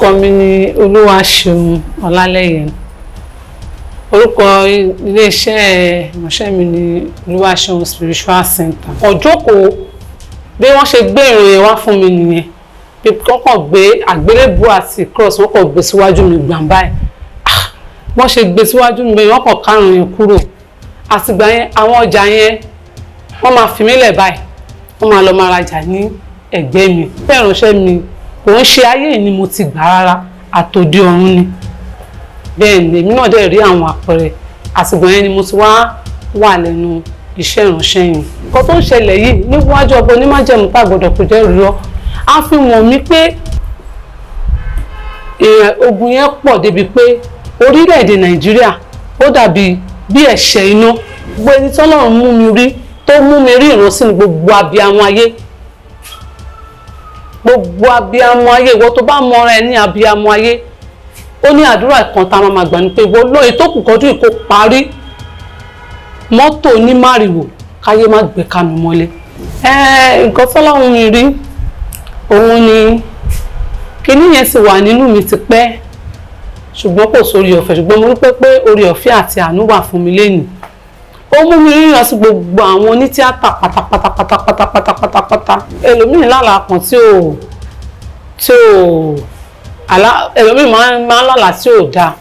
Orúkọ mi ni Olúwaṣeun Ọlálẹ́yẹ. Orúkọ iléeṣẹ́ ìránṣẹ́ mi ni Olúwaṣeun Spiritual Center. Ọ̀jókòó bí wọ́n ṣe gbé ìròyìn wá fún mi nìyẹn, bí wọ́n kàn gbé àgbélébùú àti cross, wọ́n kàn gbé síwájú mi gbàǹbá ẹ̀. Wọ́n ṣe gbé síwájú mi, wọ́n kàn kárùn yẹn kúrò. Àtìgbà yẹn, àwọn ọjà yẹn, wọ́n máa fi mí lẹ̀ báyìí, wọ́n máa lọ máa rajà ní ẹ̀gbẹ́ mi. Bẹ́ẹ̀ ìránṣẹ́ mi kò ń ṣe ayé ni mo ti gbà rárá, àtòdì ọ̀run ni. Bẹ́ẹ̀ ni èmi náà dẹ̀ rí àwọn àpẹẹrẹ. Àtìgbà yẹn ni mo ti wá wà lẹ́nu iṣẹ́ ìránṣẹ́ yẹn. Nǹkan tó ń ṣẹlẹ̀ yìí níwájú ọba onímájẹ̀mú tá gbọ́dọ̀ kò jẹ́ rírọ́, á fi wọ̀n mí pé ogun yẹn pọ̀ débi pé orílẹ̀-èdè Nàìjíríà ó dàbí bí ẹ̀ṣẹ̀ iná. Gbogbo ẹni tọ́lọ́run mú mi rí, tó mú mi rí ìrántí ní gbogbo abiyamọ ayé, gbogbo abiyamọ ayé, ìwọ tó bá mọra ẹ ní abiyamọ ayé, ó ní àdúrà kan tá a máa gbà ní pé ìwọ lóye tó kù kọjú ìkó parí mọ́tò ní márìwò káyé má gbé ká mi mọ́lé. Nǹkan tọ́lọ́run mi rí òun ni kíní yẹn ti wà nínú mi ti pẹ́, ṣùgbọ́n kò sórí ọ̀fẹ́. Ṣùgbọ́n mo dúpẹ́ pé orí ọ̀fẹ́ àti àánú wà fún mi lénìí. Ó mú mi ríran sí gbogbo àwọn onítíátà pátápátá pátápátá pátápátá. Ẹlòmíì lálàá kan tí ò àlá, ẹlòmíì máa ń lálàá tí ò dáa.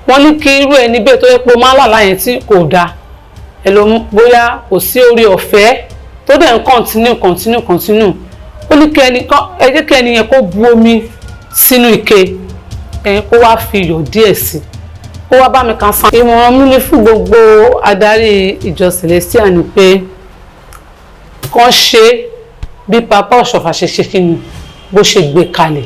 Wọ́n ní kí irú ẹni bẹ́ẹ̀ tó yẹ pé ó máa ń lálàá yẹn tí kò dáa, ẹlòmíì bóyá kò sí orí ọ̀fẹ́ tó dẹ̀ ń continue, continue, continue, ó ní kí ẹni ẹ jẹ́ kí ẹni yẹn kó bu omi sínú ike ẹ, kó wá fi iyọ̀ díẹ̀ sí, kó wá bá mi kan san. Ìmọ̀ràn mi ni fún gbogbo adarí ìjọ Celestial ni pé kàn ṣe bí Papa Ọ̀ṣọ́fà ṣe ṣe, kí ni bó ṣe gbé kalẹ̀.